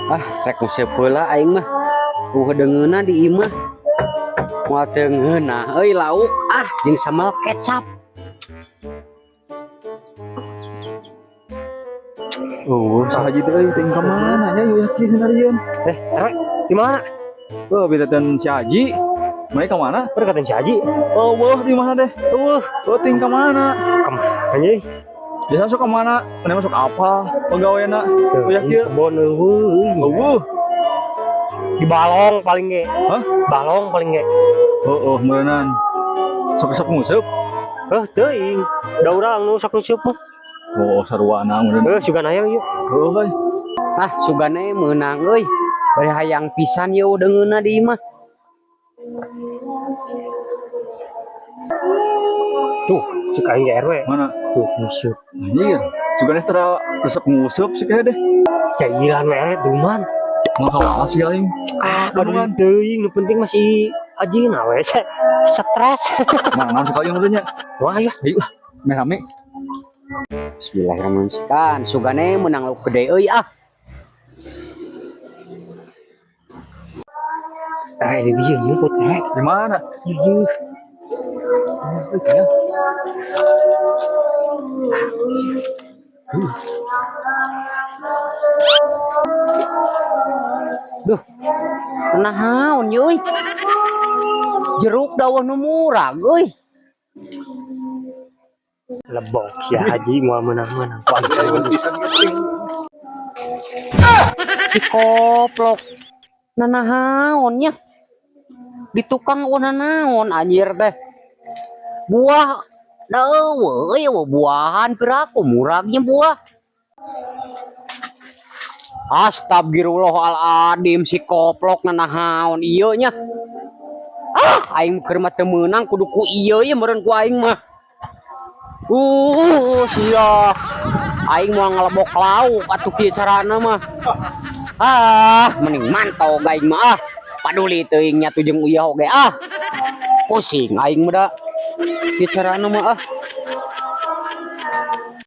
Ah, rek nguseup heula aing mah. Deungeunna di imah. Moal teu ngeunah euy lauk ah jeung sambal kecap. Oh, si Haji teh euy teuing ka mana nya ieu yakin sendirian. Eh, RW, di mana? Oh, beda dan si Haji. Mereka ka mana? Udah katain si Haji. Oh, wah di mana teh? Oh, teuing ka mana? Kemana nya? Biasa sok ka mana? Mana masuk apa? Pegawaina. Oh, yakin. Kebon eueuh. Oh, Di balong paling ge. Hah? Balong paling ge. Oh, oh, meureunan. Sok-sok nguseup. Heuh, teuing. Da urang nu sok nguseup mah. Oh, saruana meureun. Heuh, sugan hayang yuk. Oh, euy. Ah, sugane meunang euy. Bari hayang pisan ye deungeunna di imah. Tuh, cek aing ge RW. Mana? Tuh, nguseup. Anjir. Sugane tara resep nguseup sih kayaknya deh. Cairan we RW duman. Mau kawas sih aing. Ah, Duman. padahal teuing nu penting masih Haji na we. Stres. Mana naon sekali meureun nya. Wah, ya. Ayo ah, meh rame. Bismillahirrahmanirrahim. Kan sugane meunang lauk gede euy ah. Eh, di dieu nyumput eh. Di mana? Ieu. Duh. Naon ye euy? Jeruk daweuh nu murah euy. Lebok si Haji moal meunang-meunang. Ku aing. Si koplok. Nanahaon nya? Di tukang eueuh nanaon anjir teh. Buah da eueuh euy eueuh buahan piraku muragnya buah. Astagfirullahaladzim si koplok nanahaon ieu nya. Ah, aing keur mah teu meunang kudu ku ieu ye meureun ku aing mah. Sia. Aing moal ngelebok lauk atuh kieu carana mah. Ah, mending mantau aing mah ah. Paduli teuing nya tuh jeung uyah oge ah. Pusing aing mah da. Kieu carana mah ah.